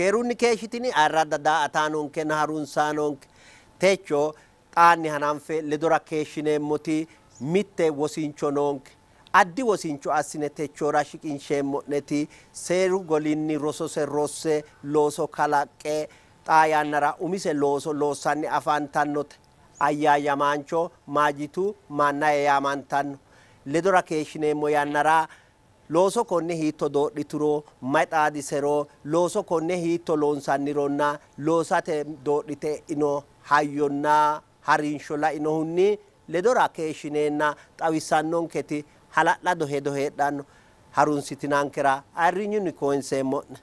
Keerunni keeshshitini ayirradda daa''ataanonkenna harunsaanonke techo xaanni hananfe ledora keeshshineemmoti mitte wosincho noonke. Addi wosincho assine techora shiqinsheemmo'neti seeru golinni rosose rosse looso kalaqqe xaa yannara umise looso loossanni afantannote. Ayyaayamaancho Maajitu Maannaye yaamantanno. Ledora keeshshineemmo yannara looso konne hiitto doodhituro, may xaadisero, looso konne hiitto loonsannironna loosate doodhite e'ino hayyonna harinsho lainohunni ledora keeshshineenna xawissannonketi hala'lado hedo heedhanno. Harunsitinankera ayirrinyunni koyinseemmo'ne.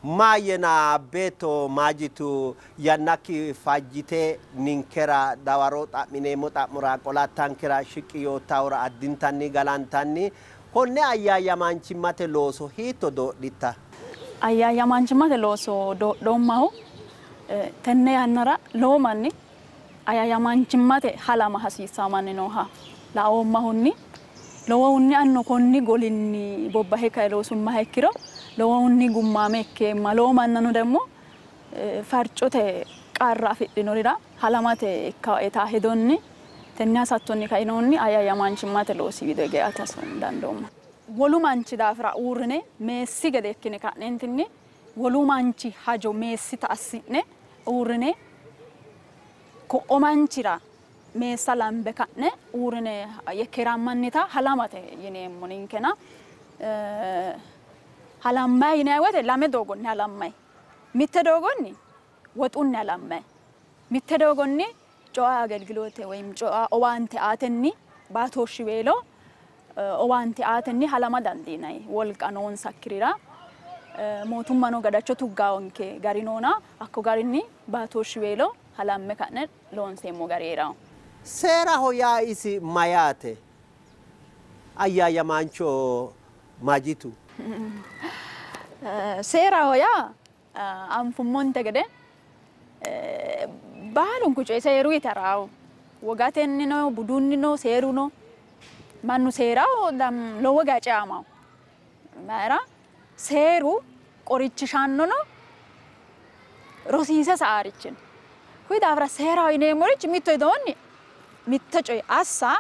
Maayyena beetto Maajitu yannakki fajjite ninkera dawaro xa'mineemmo xa'mora qolattankera shiqqi yoottahura addintanni galantanni. Konne ayyaayamaanchimmate looso hiitto doodhitta? Ayyaayamaanchimmate looso doodhoommahu tenne yannara lowo manni ayyaayamaanchimmate halama hasiissaa manni nooha laoommahunni lowohunni anno konni golinni bobbahe kae loosummaha ikkiro lowohunni gummaame ikkeemma. Lowo mannano ደግሞ farcote qarra afidhinorira halamate ikkaeta hedonni tenne hasattonni kainohunni ayyaayamaanchimmate loosi wido hige eate dandoomma. Wolu manchi daafira uurrine meessi gede ikkine ka'neentinni wolu manchi hajo meessita assi'ne uurrine ko'o manchira meessa lambe ka'ne uurrine yekkeerammannita halamate yineemmo ninkena. Halammayi yinanni woyte lame doogonni halammayi. Mitte doogonni woxunni halammayi, mitte doogonni co'a agelgiloote woyim co'a owaante aatenni baatooshshi weelo owaante aatenni halama dandiinanni wolqa noonsakkirira mootummano gadacho tuggaonke gari noona hakko garinni baatooshshi weelo halamme ka'ne loonseemmo gari hee'rawo. Seeraho yaa isi mayaate? Ayyaayamaancho Maajitu. Seeraho yaa anfummonte gede baalunku coyi seeru yitaraawo. Wogatennino budunnino seeruno mannu seeraho lowo geya ceamawo. Mayira seeru qorichishannono rosiise sa'aarichino. Kuyi daafira seeraho yineemmorichi mitto widoonni mitto coye assa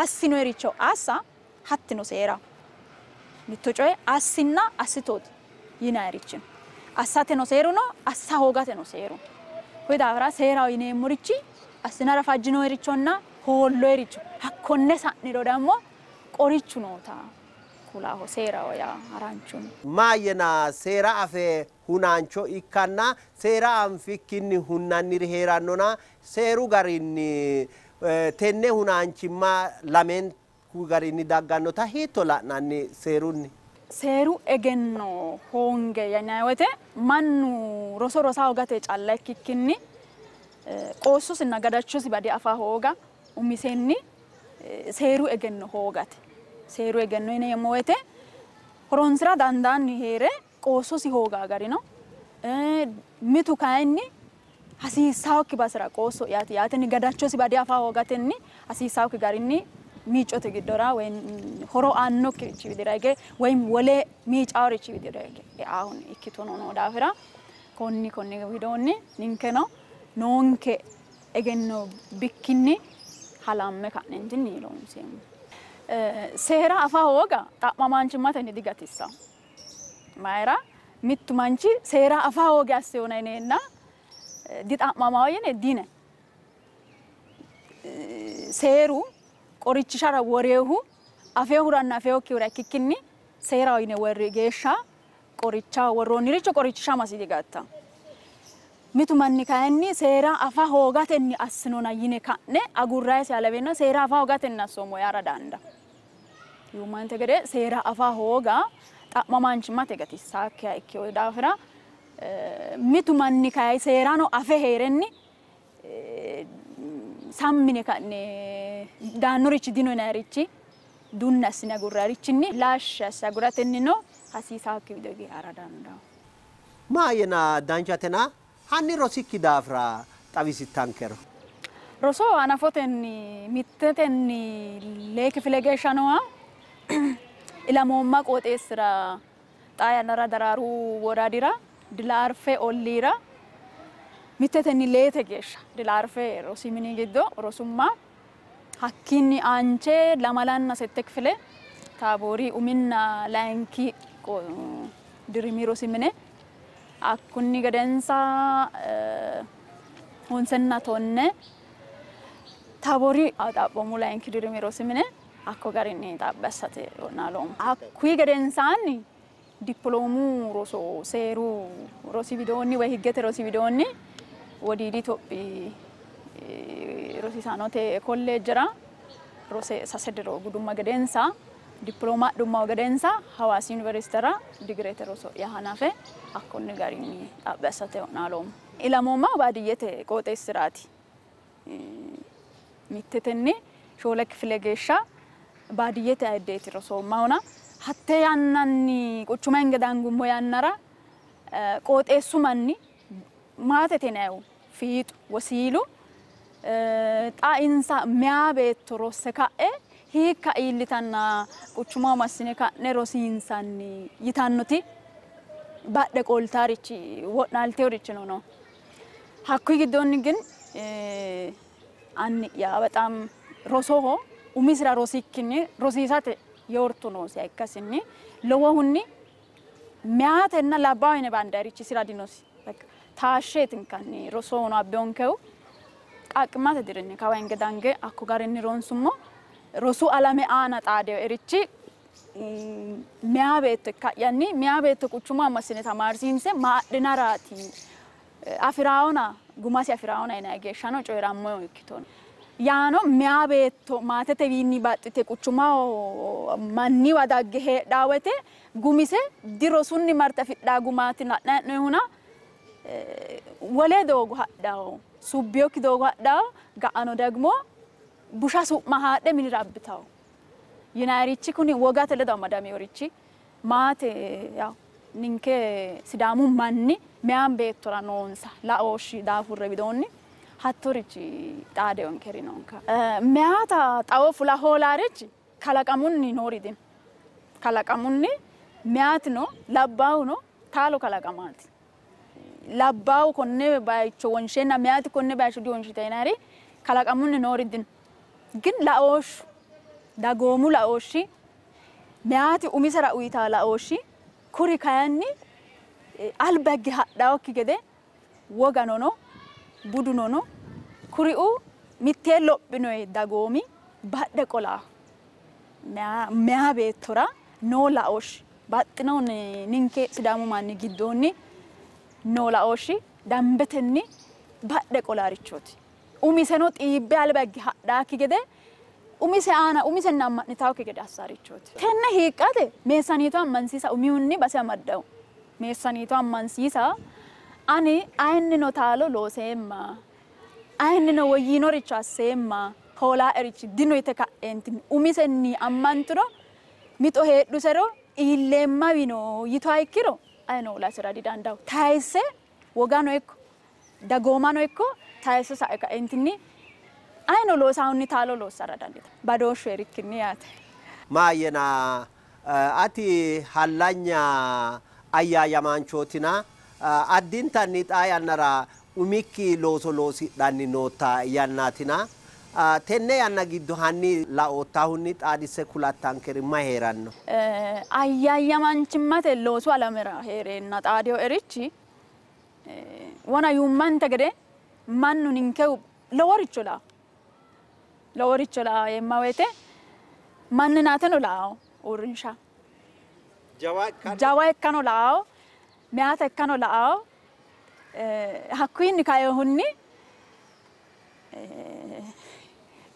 assinoyiricho assa hattino seeraho. Mitto coye assinna assitooti yinayirichino. Assateno seeruno assa hoogateno seeru. Kuyi daafira seeraho yineemmorichi assinara fajjinoyirichonna hoolloyiricho hakkonne sa'niro ደግሞ qorichu noota kulaho seeraho yaa haranchunni. Maayyena seera afe hunaancho ikkanna seera anfikkinni hunnanniri heerannona seeru garinni tenne hunaanchimma lamenku garinni daggannota hiitto la'nanni seerunni? Seeru egenno hoonge yinanni woyte mannu roso rosa hoogate calla ikkikkinni qoossosinna gadachosi bade afa hooga umisenni seeru egenno hoogate. Seeru egenno yineemmo woyte horonsira dandaanni heere qoossosi hooga garino. Mitu kayinni hasiissaokki basera qoosso'yaati yaatenni gadachosi bade afa hoogatenni hasiissaokki garinni miicote giddora woy horo aannokkirichi widira hige woy wole miicaaworichi widira hige eaahun ikkitono noo daafira konni konni widoonni ninkeno noonke egenno bikkinni halamme ka'neentinni loonseemmo. Seera afa hooga xa'mamaanchimmatenni digatissawo. Mayira mittu manchi seera afa hooge assewona yineenna dixa'mamawo yine dine. Seeru qorichishara woreehu afeehuranna afeehokkihura ikkikkinni seeraho yine worri geeshsha qoricha worroonniricho qorichishamasi digatta. Mitu manni kayinni seera afa hoogatenni assinona yine ka'ne agurrayisi alabeenna seera afa hoogatenni assoommo yaara dandawo. Yuummante gede seera afa hooga xa'mamaanchimmate gatissaakkiha ikkeyo daafira mitu manni kayi seerano afe heerenni sammine ka'ne daannorichi dino yinayirichi dunna assine agurrayirichinni laashshi asse aguratennino hasiisaakki wido hige hara dandawo. Maayyena danchatena hanni rosikki daafira xawisittankero. Roso hanafotenni mittetenni lee kifile geeshsha nooha ilamoomma qooxeessira xaa yannara Daraaru woradira Dilaarfe olliira mittetenni leete geeshsha Dilaarfe rosi mini giddo rosumma. Hakkiinni aanche lamalanna sette kifile Taaboori uminna layinki dirimi rosi mine, hakkunni gedensa honsenna tonne Taaboori xaphoomu layinki dirimi rosi mine hakko garinni xaphi assate wo'naaloommo. Hakkuyi gedensaanni dippiloomu roso seeru rosi widoonni woyi higgete rosi widoonni Wodiidi Itophiyi rosiisaanote kolleejjera rose sase diro gudumma gedensa dippilooma adhumma gedensa Hawaasi Yuniversitera digirete roso'ya hanafe hakkonni garinni xaphi assate wo'naaloommo. Ilamoommahu baadiyyete qooxeessiraati. Mittetenni shoole kifile geeshsha baadiyyete ayiddeeti rosoommahuna hatte yannanni quchuma hinge dangummo yannara qooxeessu manni maatete yinayihu fiixu wosiilu xa insa meyaa beetto rosse ka'e hiikka iillitanna quchumaho massine ka'ne rosiinsanni yitannoti badhe qoltaarichi wo'naalteeworichino no. Hakkuyi giddoonni ግን anni'ya በጣም rosoho umisira rosikkinni rosiisate yorto noosiha ikkasinni lowohunni meyaatenna labbaahu yine bandaarichi isira dinosi. Taashsheetinkanni rosohono abbeyonkehu qaaqqimmate dirinni kawa hinge dange hakko garinni ronsummo rosu alame aana xaadeerichi meyaa beetto ikka'yanni meyaa beetto quchumaho massine tamaarsiinse maadhinaraati afiraawona gumasi afiraawona yinayi geeshshano coyi'rammo ikkitono. Yaano meyaa beetto maatetewiinni baxxite quchumaho manniwa dagge heedhaa woyte gumise dirosunni marte afidhaa gumaati la'nayi hee'noyihuna wole doogo hadhawo subbiyokki doogo hadhawo ga'ano ደግሞ busha su'ma haadhe minira abbitawo yinayirichi kuni wogate ledo amadameworichi maate yaw ninke Sidaamu manni meyaa beettora noonsa laooshshi daafurre widoonni hattorichi xaadeyonkeri noonka. Meyaata xawo fula hoolaarichi kalaqamunni noori dino. Kalaqamunni meyaatino labbaahuno taalo kalaqamaati. Labbaahu konne bayicho wonsheenna meyaati konne bayicho diwonshite yinayiri kalaqamunni noori dino. ግን laooshshu dagoomu laooshshi meyaati umisera uyitaa laooshshi kuri kayinni alba higge hadhaawokki gede wogano no buduno no kuriu mittee lophinoyi dagoomi badhe qolaaho meyaa beettora noo laooshshi baxxinohunni ninke Sidaamu manni giddoonni noo laooshshi dambetenni badhe qolaarichooti. Umiseno xiibbe alba higge hadhaakki gede umise aana umisenni amma'nitaawokki gede assaarichooti. Tenne hiiqqate meessaniito ammansiisa umihunni base amaddawo. Meessaniito ammansiisa ani ayinnino taalo looseemma ayinnino woyyinoricho asseemma hoolaaerichi dino yite ka'eentinni umisenni ammanturo mixo heedhusero iilleemmawino yituha ikkiro ayino hoolasera didandawo. Tayisse wogano ikko dagoomano ikko tayisse sa'e ka'eentinni ayino loosaahunni taalo loossara dandiitanno. Badooshshu heerikkinni yaate. Maayyena ati hallanya ayyaayamaanchootina addintanni xaa yannara umikki looso loosidhanni nootta yannaatina tenne yanna giddo hanni laoottahunni xaadisse kulattankeri mayi heeranno? Ayyaayamaanchimmate loosu alamera heereenna xaadeyo erichi wona yuummante gede mannu ninkehu loworicho la'awo. Loworicho la'awo yeemma woyte manninaateno la'awo uurrinsha. Jawa ikkano la'awo, meyaata ikkano la'awo. Hakkuyinni kainohunni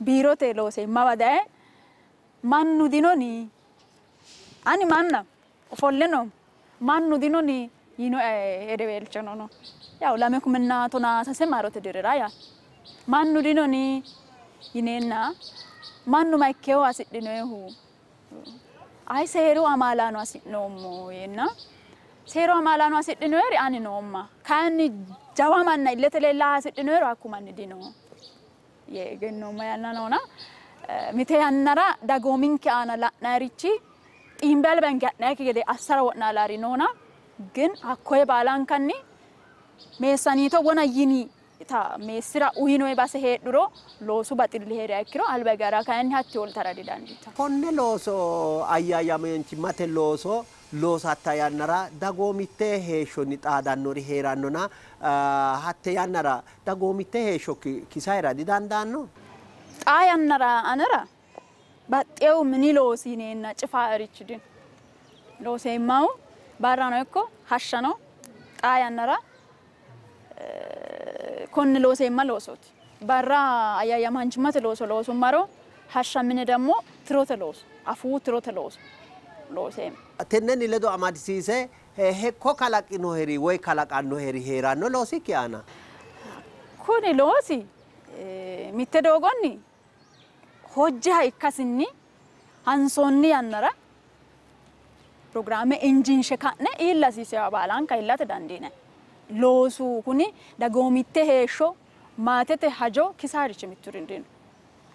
biirote looseemmawa daye mannu dinoni ani manna ofolle noommo mannu dinoni yiinoe hedeweelchono no. Yawu lame kuminna tonaa sase maarote dirira yaate. Mannu dinoni yineenna mannu ma ikkeeho hasidhinoyihu ayi seeru amaalaano hasi'noommo yeenna seeru amaalaano hasidhinoyeri ani noomma kayinni jawa manna illete leellaa hasidhinoyero hakku manni dino Yee egennoomma yanna noona mite yannara dagoominke aana la'nayirichi xiimbe albanke ha'nayikki gede assara wo'naalari noona ግን hakkoye baalankanni meessaniito wona yini ta meessira uyinoyi base heedhuro loosu baxilli heeriha ikkiro alba gara kayinni hatti oltara didandiitanno. Konne looso ayyaayamaanchimmate looso loosatta yannara dagoomitte heeshshonni xaadannori heerannona hatte yannara dagoomitte heeshsho kisayira didandaanno? Xaa yannara anera baxxewu mini loosi yineenna cifaarichi dino. Looseemmahu barrano ikko hashshano xaa yannara konne looseemma loosooti. Barra ayyaayamaanchimmate looso loosummaro hashsha mine ደግሞ tirote looso afuu tirote looso looseemma. Tennenni ledo amadisiise hekko kalaqinoheri woy kalaqannoheri heeranno loosikki aana? Kuni loosi mitte doogonni hojjaha ikkasinni hansoonni yannara pirogiraame injinshe ka'ne iilla hasiisewa baalanka iillate dandiinanni. Loosu kuni dagoomitte heeshsho maatete hajo kisaarichi mitturi dino.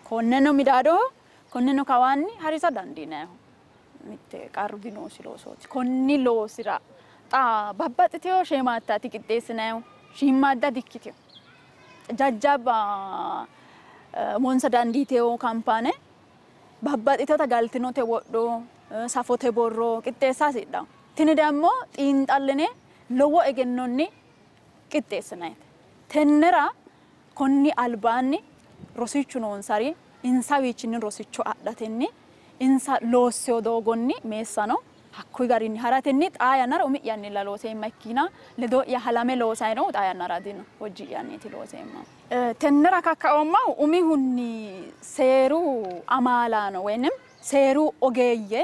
Konneno midaadoho konneno kawaanni harisa dandiinanniho. Mitte qarru dinoosi loosooti. Konni loosira xa babbaxxiteyo sheemaattaati qixxeessinayihu shiimmaadda dikkiteyo. Jajjabba umonsa dandiiteyo kampaane babbaxxiteyota galtinote wodho safote borro qixxeessa hasidhawo. Tini ደግሞ xiinxalline lowo egennonni qixxeessinayite. Tennera konni albaanni rosichu noonsari insawiichinni rosicho adhatenni insa loosseyo doogonni meessano hakkuyi garinni haratenni xaa yannara umi'yannilla looseemma ikkina ledo'ya halame loosayi noohu xaa yannara dino hojji'yanniiti looseemmahu. Tennera kakkaoommahu umihunni seeru amaalaano woyinim seeru ogeeyye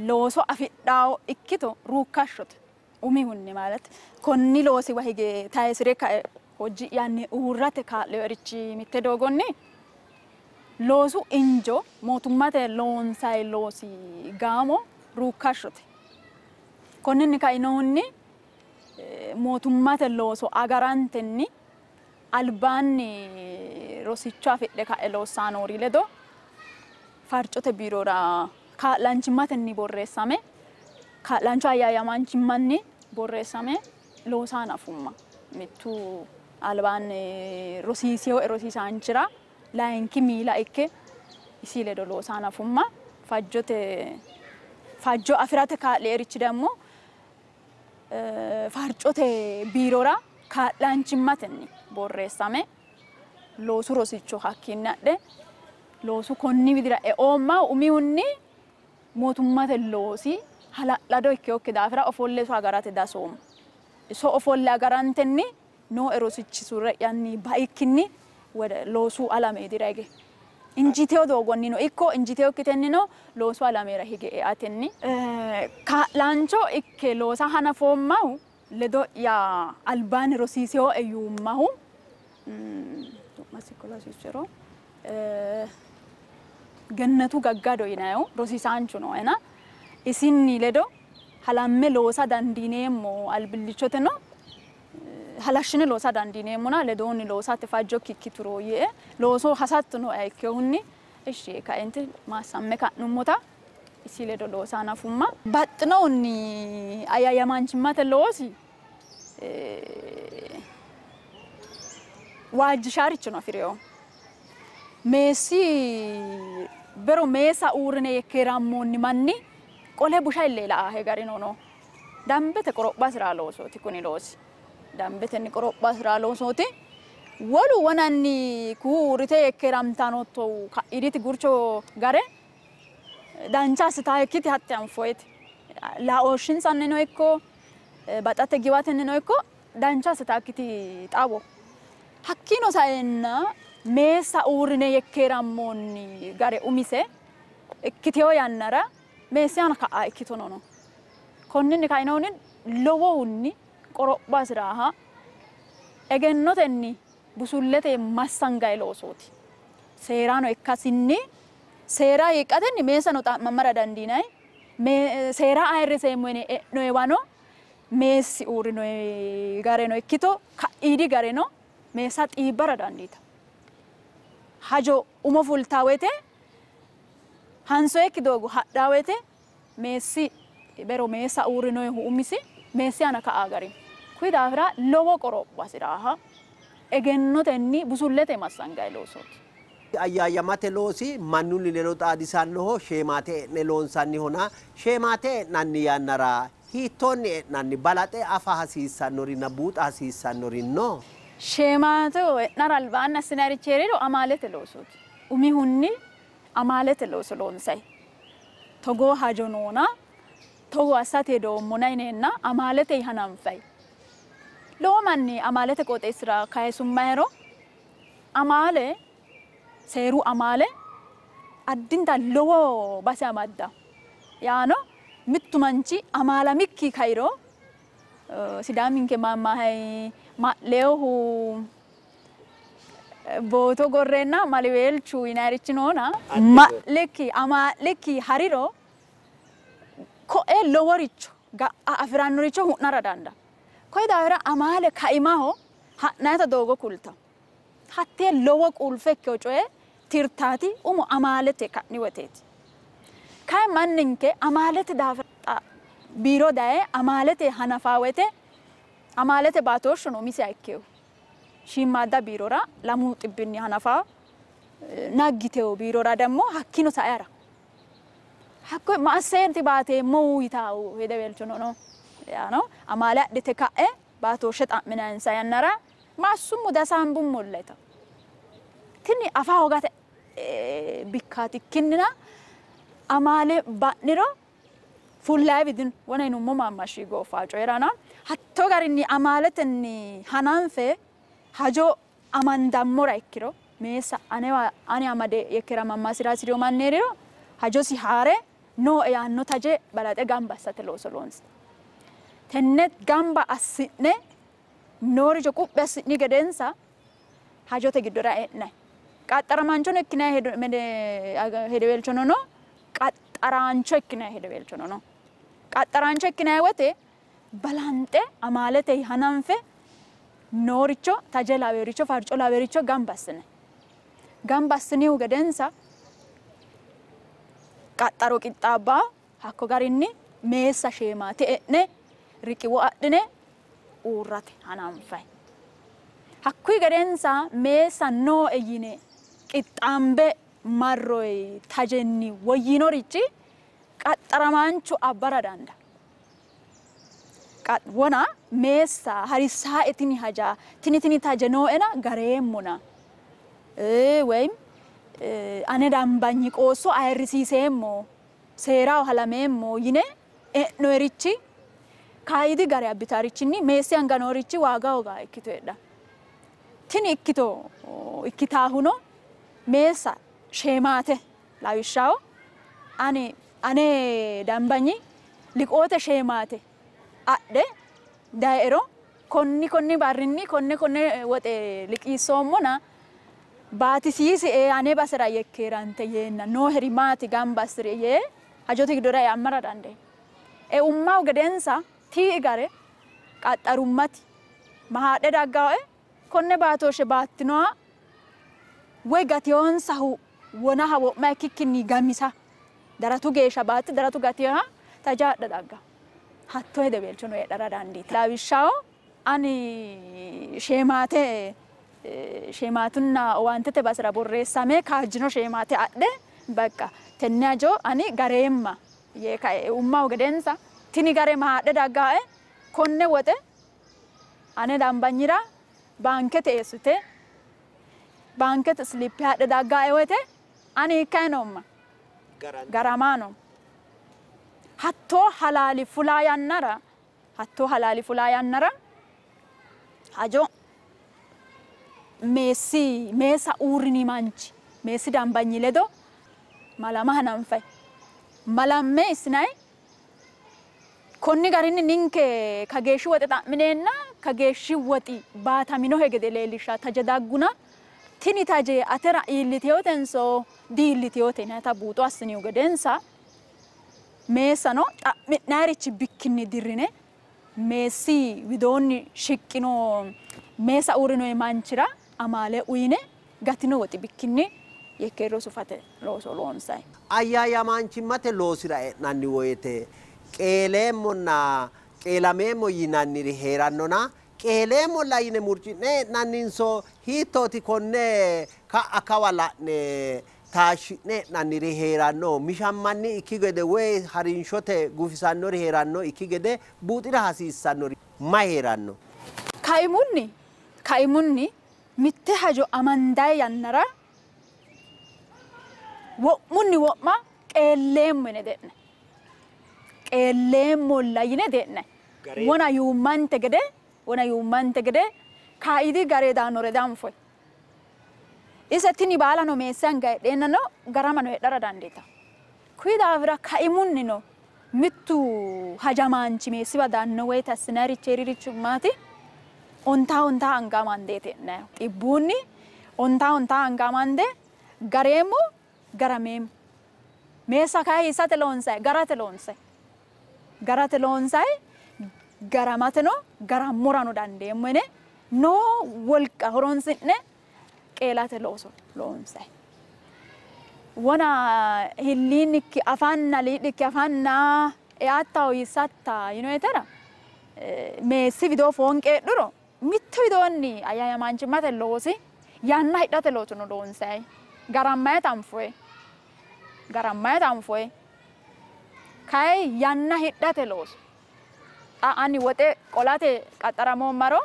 looso afidhawo ikkito ruukkashshote umihunni ማለት konni loosiwa hige tayisire kae hojji'yanni uurrate kaa'leworichi mitte doogonni loosu injo mootummate loonsayi loosi gaamo ruukkashshote. Konninni kainohunni mootummate looso agarantenni albaanni rosicho afidhe ka'e loossaa noori ledo farcote biirora kaa'laanchimmatenni borreessame kaa'laancho ayyaayamaanchimmanni borreessame loosa hanafumma. Mittu albaanni rosiiseyo rosiisaanchira layinki miila ikke isi ledo loosa hanafumma. Fajjote fajjo afirate kaa'lierichi ደግሞ farcote biirora kaa'laanchimmatenni borreessame loosu rosicho hakkiinni adhe loosu konni widira eoommahu umihunni mootummate loosi hala'lado ikkeyokki daafira ofolle iso agarate dasoomma. Iso ofolle agarantenni nooe rosichi surre'yanni baikkinni wode loosu alame widira hige injiteyo doogonnino ikko injiteyokkitennino loosu alamera hige eatenni kaa'laancho ikke loosa hanafoommahu ledo'ya albaanni rosiiseyoe yuummahu su'masi rosiisero Gennetu Gaggado yinayihu rosiisaanchu nooena isinni ledo halamme loosa dandiineemmo albillichoteno halashshine loosa dandiineemmona ledoonni loosate fajjokki ikkituro yee looso hasatto nooe ikkehunni ishshi yee kaenti maassamme ka'nummota isi ledo loosa hanafumma. Baxxinohunni ayyaayamaanchimmate loosi waajjishaarichono afireyo. Meessi bero meessa uurrine yekkeerammoonni manni qole busha ille la'aahe garino no. Dambete qoropha hasiraa loosooti kuni loosi. Dambetenni qoropha hasiraa loosooti. Wolu wonanni kuu uurrite yekkeeramtanotto ka'iditi gurcho gare dancha assitaahekkiti hatte anfoyete. Laooshshinsannino ikko baxate giwatennino ikko dancha assitaakkiti xawo. Hakkiino saenna meessa uurrine yekkeerammoonni gare umise ikkiteyo yannara meessi aana ka'a ikkitono no. Konninni kainohunni lowohunni qoropha hasiraaha egennotenni busullete massangayi loosooti. Seeraano ikkasinni seera hiiqqatenni meessano xa'mammara dandiinayi. Seera ayirriseemmo yine e'noyiwano meessi uurrinoyi gareno ikkito ka'iidi gareno meessa xiibbara dandiita. Hajo umo fultaa woyte hansoyekki doogo hadhaa woyte meessi bero meessa uurrinohu umisi meessi aana ka'a gari. Kuyi daafira lowo qoropho hasiraaha egennotenni busullete massangayi loosooti. Ayyaayamate loosi mannunni ledo xaadisannoho sheemaate e'ne loonsannihona sheemaate e'nanni yannara hiittoonni e'nanni balaxe afa hasiissannorinna buuxa hasiissannori no? Sheemaate e'nara albaanni assinayirichi heeriro amaalete loosooti. Umihunni amaalete looso loonsayi. Togoo hajo noona togo assate doommona yineenna amaalete hananfayi. Lowo manni amaalete qooxeessira kayisummayero amaale seeru amaale addinta lowo base amadda. Yaano mittu manchi amaalamikki kairo sidaaminke maammahay ma'leehu booto gorreenna maliweelchu yinayirichi noona ma'lekki amaalekki hariro ko'e loworicho ga'a afirannoricho hu'nara dandaanno. Koyi daafira amaale kaimaho ha'nayita doogo kulta. Hattee lowo qulfe ikkeyo coye tirtaati umo amaalete ka'ni woteeti. Kayi manninke amaalete daafira biiro daye amaalete hanafaa wote amaalete baatooshshuno umisiha ikkeyo. Shiimmaadda biirora 200 hanafaa naggiteyo biirora ደግሞ hakkino saera. Hakko ma asseenti baateemmo yitawu hedeweelchono no. Yaano amaale adhite ka'e baatooshshe xa'minayinsa yannara ma assummo dasaambummolla yitawo. Tini afa hoogate bikkaati ikkinnina amaale ba'niro fullayi bidino wona yinummo maammaashshi goofaa coyi'rana hattoo garinni amaaletenni hananfe hajo amandammora ikkiro meessa anewa ane amade yekkeramammasira hasiriyo manni heeriro hajosi haare nooe yaanno taje balaxe gamba assate looso loonsi. Tenne gamba assi'ne nooricho quphi assi'ni gedensa hajote giddora e'nay. Qaxxaramaanchono ikkinayi hedeweelchono no, qaxxaraancho ikkinayi hedeweelchono no. Qaxxaraancho ikkinayi wote balanxe amaalete hananfe nooricho taje laweericho farco laweericho gamba assine. Gamba assinihu gedensa qaxxaro qixxaabbaa hakko garinni meessa sheemaate e'ne riqiwo adhine uurrate hananfayi. Hakkuyi gedensa meessa nooe yine qixxaambe marroyi tajenni woyyinorichi qaxxaramaanchu abbara dandaanno. Wona meessa harissaa'e tini haja tini tini taje nooena gareemmona ወይም ane dambanyi qoosso ayirrisiiseemmo seeraho halameemmo yine e'noyerichi kaayidi gare abbitaarichinni meessi anga noorichi waaga hooga ikkito heedha. Tini ikkito ikkitaahuno meessa sheemaate lawishshaho ani ane dambanyi liqoote sheemaate adhe dayi'ero konni konni barrinni konne konne woxe liqiissoommona baatisiisi ane basera yekkeerante yeenna nooheri maati gamba assiri yee hajote giddora eammara dandeemmo. Eummahu gedensa tii'i gare qaxxarummati ma haadhe daggawoe konne baatooshshe baattinoha woy gateyonsahu wonaha wo'ma ikkikkinni gamisa daratu geeshsha baatti daratu gateyoha taja adha dagga. Hatto hedeweelchono heedhara dandiita. Lawishshaho ani sheemaate sheemaatunna owaantete basera borreessame kaajjino sheemaate adhe bakka tenne hajo ani gareemma yee kae eummahu gedensa tini gare ma haadhe daggawoe konne woxe ane dambanyira baankete eessite baankete silippe haadhe daggawoe woyte ani hikkayi noomma garamaa noomma. Hattoo halaali fulaa yannara hattoo halaali fulaa yannara hajo meessi meessa uurrini manchi meessi dambanyi ledo malama hananfayi. Malamme isinayi konni garinni ninke kageeshshi woxe xa'mineenna kageeshshi woxi baataminohe gede leellishsha taje dagguna tini taje atera iilliteyotenso diilliteyote yinayita buuxo assinihu gedensa meessano xa'mi'nayirichi bikkinni dirrine meessi widoonni shiqqino meessa uurrinoyi manchira amaale uyine gatino woxi bikkinni yekkeero sufate looso loonsayi. Ayyaayamaanchimmate loosira e'nanni woyte qeeleemmonna qeelameemmo yinanniri heerannona qeeleemmolla yine murci'ne e'nanninso hiittooti konne ka'a kawa la'ne taashshi'ne e'nanniri heeranno mishammanni ikki gede woy harinshote gufisannori heeranno ikki gede buuxira hasiissannori ma heeranno? Kaimunni mitte hajo amandayi yannara wo'munni wo'ma qeelleemmo yine de'ne qeelleemmolla yine de'ne wona yuummante gede kaidi gare daannore danfoy ise tini baalano meessi anga heedheennano garamano heedhara dandiita. Kuyi daafira kaimunnino mittu hajamaanchi meessiwa daanno woyte assinayirichi heeririchi maati? Ontaa ontaa anga amandeeti e'nayihu. Xibbuunni ontaa ontaa anga amande gareemmo garameemmo. Meessa kayi hiissate loonsayi? Garate loonsayi. Garate loonsayi garamateno garammorano dandeemmo yine noo wolqa horonsi'ne qeelate looso loonsayi. Wona hilliinnikki afanna liidhikki afanna eattaho hiissatta yinoyitera meessi widoo foonqeedhuro mittu widoonni ayyaayamaanchimmate loosi yanna hidhate loosono loonsayi. Garammayeta anfoye kayi yanna hidhate looso. Xa ani woxe qolate qaxaramoommaro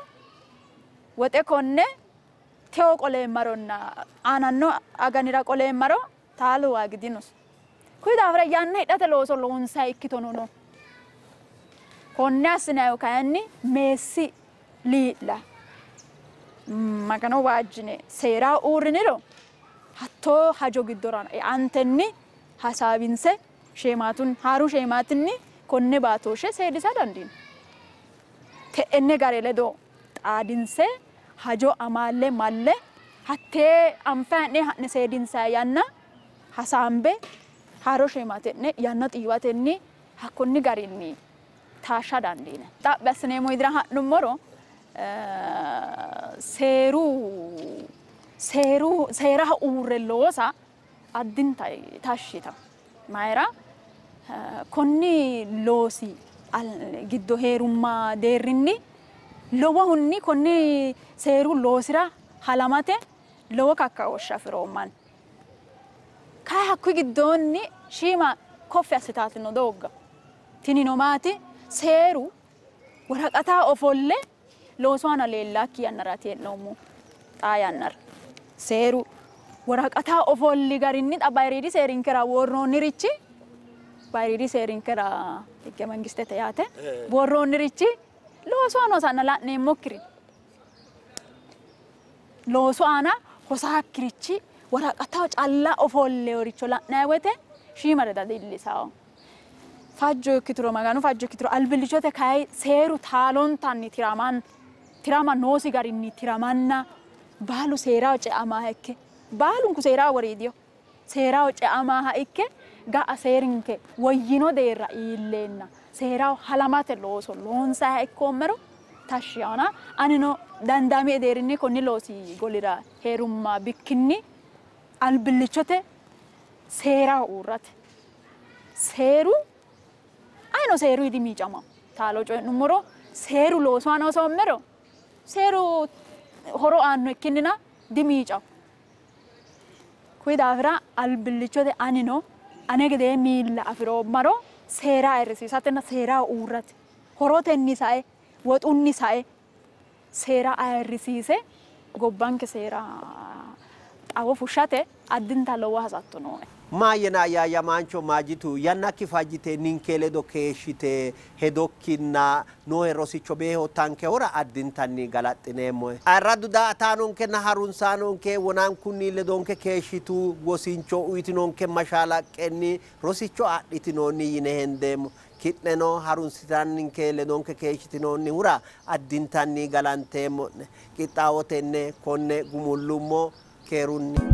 woxe konne teo qoleemmaronna aananno aganira qoleemmaro taalu waagi dinosi. Kuyi daafira yanna hidhate looso loonsayi ikkitono no. Konne assinayihu kayinni meessi liidha Magano waajjine seera uurriniro hattoo hajo giddora eantenni hasaawinse sheemaatun haaru sheemaatinni konne baatooshshe seedisa dandiino. Te'enne gare ledo xaadinse hajo amaalle malle hattee anfe ha'ne ha'ne seedinsayi yanna hasaambe haaro sheemaate'ne yanna xiiwatenni hakkonni garinni taashsha dandiine. Xaphi assineemmo widira ha'nummoro seeraho uurre loosa addinta tashshita. Mayira konni loosi giddo heerumma deerrinni lowohunni konni seeru loosira halamate lowo kakkaooshshe afiroommanni. Kayi hakkuyi giddoonni shiima koffi assitaatino doogga. Tinino maati? Seeru woraqata ofolle loosu aana leellaakki yannaraati hee'noommohu xaa yannara. Seeru woraqata ofolli garinni xa bayiriidi seerinkera worroonnirichi bayiriidi seerinkera higge mangistete yaate worroonnirichi loosu aana hosanna la'neemmokkiri loosu aana hosaakkirichi woraqataho calla ofolleworicho la'nayi woyte shiimare dadillisawo. Fajjo ikkituro Maganu fajjo ikkituro albillichote kayi seeru taalontanni tirama noosi garinni tiramanna baalu seeraho ce'amaaha ikke baalunku seeraho woriidiyo seeraho ce'amaaha ikke ga'a seerinke woyyino deerra iilleenna seeraho halamate looso loonsayiha ikkoommero tashshi yaana anino dandaamie deerrinni konni loosi golira heerumma bikkinni albillichote seeraho uurrate. Seeru ayino seeru dimiicamawo taalo coyi'nummoro seeru loosu aana hosoommero seeru horo aanno ikkinnina dimiicawo. Kuyi daafira albillichote anino ane gedee miilla afiroommaro seera ayirrisiisatenna seeraho uurrate horotenni sae woxunni sae seera ayirrisiise gobbanke seera xawo fushshate addinta lowo hasatto nooe. Maayyena ayyaayamaancho maajitu yannakki fajjite ninke ledo keeshshite hedokkinna noohe rosicho beehoottankehura addintanni galaxxineemmohe. Ayirraddu daa''ataanonkenna harunsaanonke wonankunni ledonke keeshshitu wosincho uyitinonke mashalaqqenni rosicho adhitinoonni yine hendeemmo. Ki'neno harunsitanninke ledonke keeshshitinoonnihura addintanni galanteemmo'ne. Qixxaawotenne konne gumullummo keerunni.